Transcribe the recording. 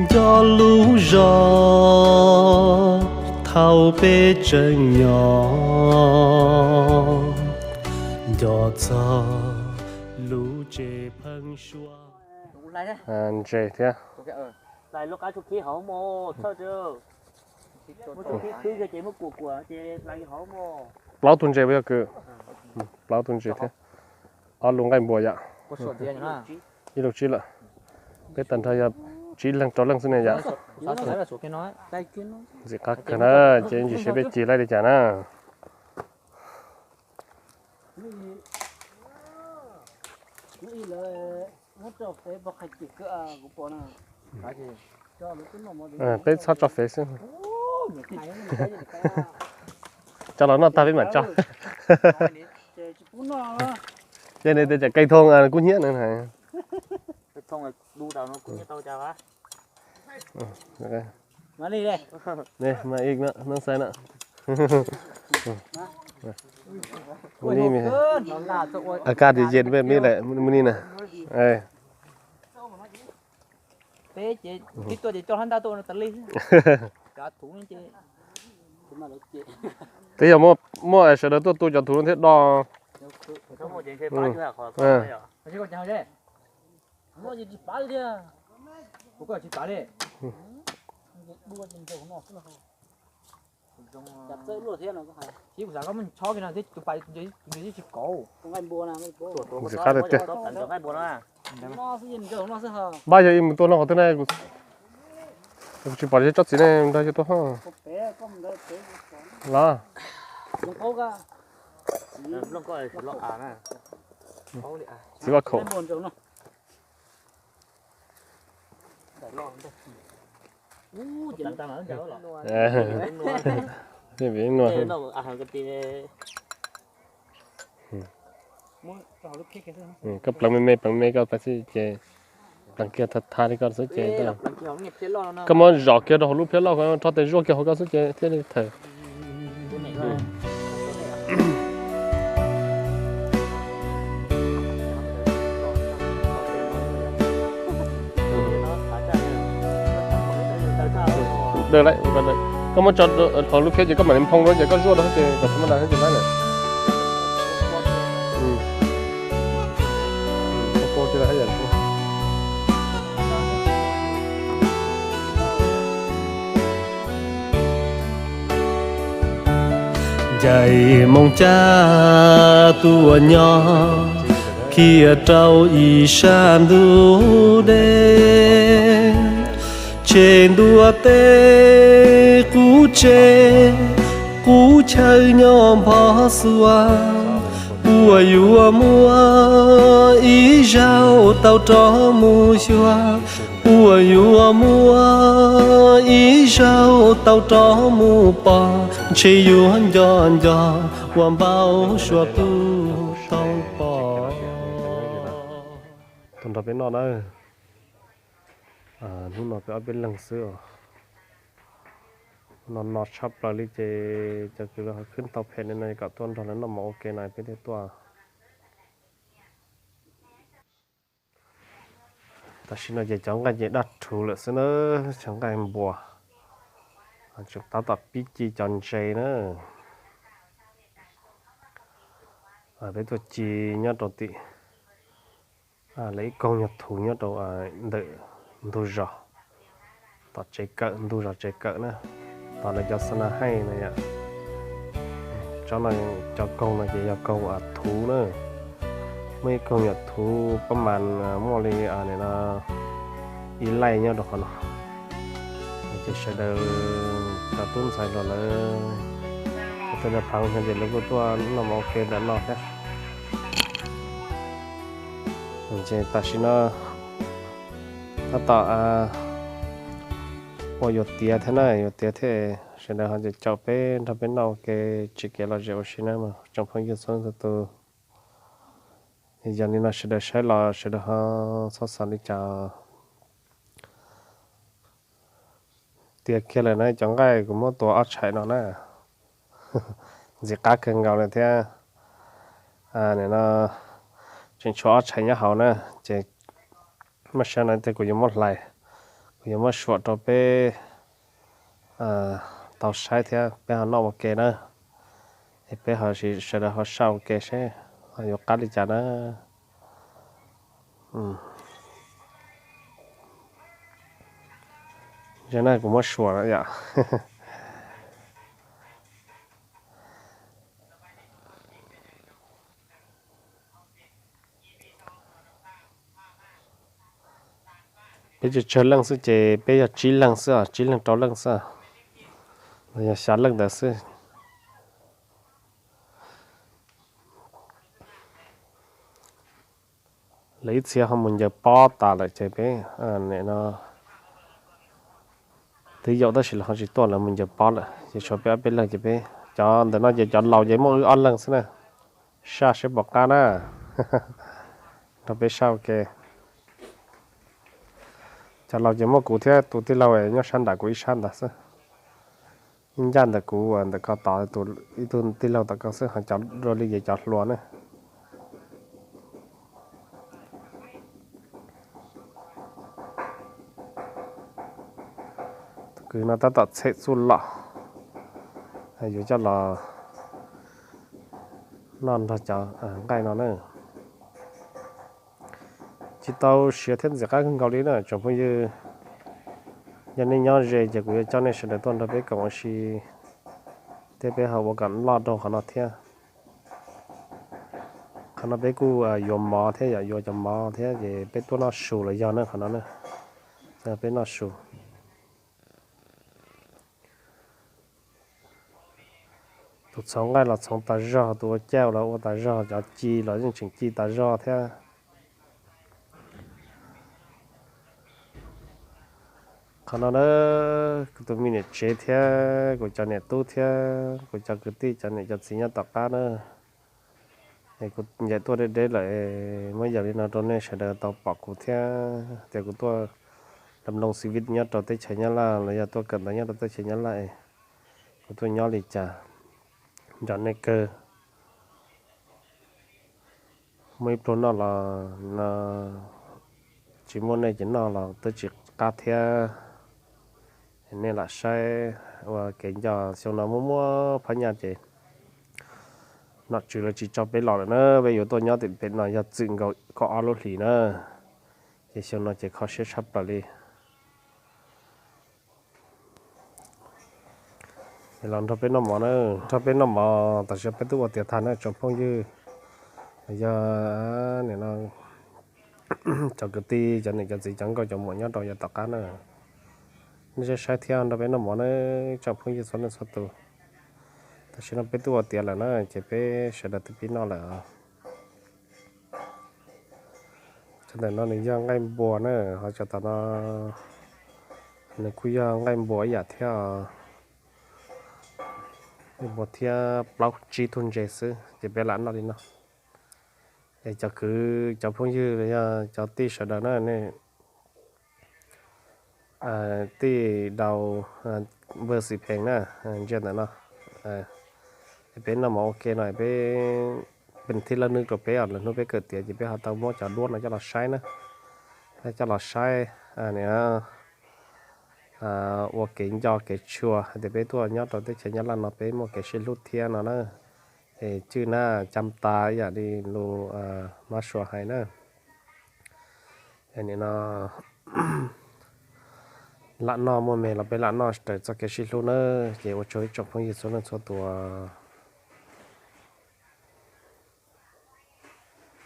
Nco lub zog thaum peb tseem nyob, nco txog lub tsev pheeb suab. Ntses thiab. Plaub tug ntses puas yog kwv? Plaub tug ntses thiab. Ob lub nqaij npua yom. Ib lub tsib lawm. Peb tag nrho yog tsib leeg rau leej xwb ne yom. Ntxim qab kawg na, ces ntsis seb peb cig laib li cas na. Peb txhob tso fev xwb. Coj los noj tag peb mam tso. Ces ne tias cov cây thông kub hnyiab na. Mas ib no xaib na. Ua ni, a kaj di yen peb ni lawm, ua ni na. Twb yog muaj sawv daws tuaj tu cov thuv no thiab do. Ntxim qab tiag tiag. Npaj yog ib mus tua no qhov twg ne, kuv tsis pom tsob txiv ne, nrog yog tua ho. Los, txiv vaj khaum. Koj pleev me me, pleev me me koj xwb ces, pleev kiag tha tha li koj xwb ces, koj muab zom kiag rau hauv lub phiab loj, rho tes zuaj kiag hauv koj xwb ces thiaj li tawm. Koj muab tso hauv lub phiab ces koj mam li nphoo rau ces koj zuaj rau ces kom tha ma da ces laib lawm. Ncaim moo caj tuaj nyob kiag rau ib sab ntug dej, tseg ntua teb qub tsev, qub chaw nyob npog xuas, puas yuav muaj ib zaug tau rov mus xyuas, puas yuav muaj ib zaug tau rov mus pom, ntshe yuav nco nco ua npaum suav tub tau pom. Tuaj nrog peb noj na. Hnub no peb ob peb leeg xwb os. No no tshaj plaws li ces cov kwv lawv ho khwb tau phem li no kom tuaj nrog lawv noj mov ua ke no peb thiaj tuaj. Tam sim no ces cov nqaij ces daj rhuv lawm xwb na, cov nqaij npua. Tseem tab tom pib ci cov ntses na. Peb tuaj ci nyob rau tim lawv ib koog nyuag thuv nyob rau ntawm ntug zos, tom tsev kawm, ntug zos tsev kawm na. Tom lawv cov xa na haij no yom. Tsob no, cov koog no ces yog koog thuv na. Muaj ib koog nyuam thuv pab mas muaj li nim no ib laij nyob rau qhov no. Ces sawv daws cov tub ntxhais hluas lawv, cov tub ntxhais phav no ces lawv kuj tuaj noj mov ua ke ntawm no thiab. Ces tam sim no tab tom Ua yuav tiav thiab na, yuav tiav thiab, sawv daws ho caum peb nrog peb noj ua ke, tsim kev lom zem ua si na tsoom phooj ywg txhua leej txhua tus. Yog li no sawv daws saib los sawv daws ho txhob xav li cas. Tiav kiag lawm na, cov nqaij kuv muab tua ob tshais no na, ntxim qab kawg nkaus lawm thiab. Nim no tseem tshuav ob tshais nyob hauv na, ces muab saib no tias kuv yuav muab hlais, kuv yuav muab suam rau peb tau saib thiab peb ho noj ua ke na. Es peb ho sawv daws ho saib ua ke seb ho yuav qab li cas na. Zaum no kuv muab suam yom. Peb tsawg tsawg leej xwb ces peb yog tsib leeg xwb, tsib leeg rau leej xwb, los yog xya leej ntawd xwb. Lawv ib txhia ho mus ncaws pob tas lawm ces peb, nim no twb yaum tab sis lawv ho tsis tuaj, lawv mus ncaws pob lawm ces tshuav peb ob peb leeg ces peb cov ntawm no ces cov laus ces muaj wb ob leeg xwb na. Saj seb puas qab na, nrog peb saj ua ke. Cov laus ces muaj kuv thiab tus tij laug nyob sab nram kuv ib sab ntawd xwb. Ib ncaj ntawm kuv ntawm ko tod ib tug tij laug tom ko xwb, ho cov dua li ces cov hluas na. Tus kwv no tab tom txhem txuj lom, yuav coj los noj nrog cov nqaij no na. Tsis tau siav thiab ntxim qab kawg nkaus li na tsoom phooj ywg. Yog nej nyob ze ces kuv yuav coj nej sawv daws tuaj nrog peb koom ua si thiab peb ho ua kom loj rau qhov no thiab. Qhov no peb kuj yuav mov thiab, yog yuav cov mov thiab ces peb tuaj noj su los yog na qhov no na. Peb noj su. Tus txhoov nqaij los txhoov tas zog, tus ua cauj los ua tas zog, cov ci los yeej tseem ci tas zog thiab. Qhov no na, kuv tus me niam tsev thiab kuv cov niam tub thiab kuv cov kwv tij cov niam cov txiv nyob tom qab na, es kuv ncaim tuaj deb deb lawm, muab yam li no rau nej sawv daws tau pom kuv thiab tias kuv tuaj dam loo xi vij nyob rau teb chaws Nyab Laj los yog tuaj kawm ntawv nyob rau teb chaws Nyab Laj es kuv tuaj nyob li cas, nco nej kawg. Muaj ib pluag noj los no, tsis muaj nej ces noj los twb tsis qab thiab. Nej lam saib ua kev nco, xyoo no muaj muaj phab nyaj ces nom tswv lawv tsis tso peb los lawm na, peb yuav tuaj nyob tim pem no yog txwm nkaus kaum ob lub hlis na, ces xyoo no ces kho siab tshaj plaws li. Los nrog peb noj mov na, nrog peb noj mov tam sim no peb twb ua tiav tag na tsoom phooj ywg, yog nim no cov kwv tij cov niam cov txiv cov nkauj cov muam nyob rau yav tom qab na, nej saib saib thiab nrog peb noj mov na tsoom phooj ywg txhua leej txhua tus. Tam sim no peb twb ua tiav lawm na ces peb sawv daws twb pib noj lawm. Cov ntawm no nws yog nqaij npua na, ho cov tom no nws kuj yog nqaij npua ib yam thiab, nqaij npua thiab plaub tsib tug ntses xwb ces peb lam noj li no. Es cov kwv cov phooj ywg los yog cov tij sawv daws na, nej tij daus npawg xim phees na, ntsia ntawm no, peb noj mov ua ke no peb pem thib laj nwb rau peb os, lwm hnub peb kawm tiav ces peb ho tau muab cov duab no coj los saib na, coj los saib ua kev nco kev tshua hais tias peb tuaj nyob rau teb chaws Nyab Laj no peb muaj kev sib hlub thiab no na. Es cwj na, cam tas ib yam li lus mab sua hais na. Nim no lam noj muaj me los peb lam noj raws txoj kev sib hlub na. Ces ua tsaug ib tsoom phooj ywg txhua leej txhua tus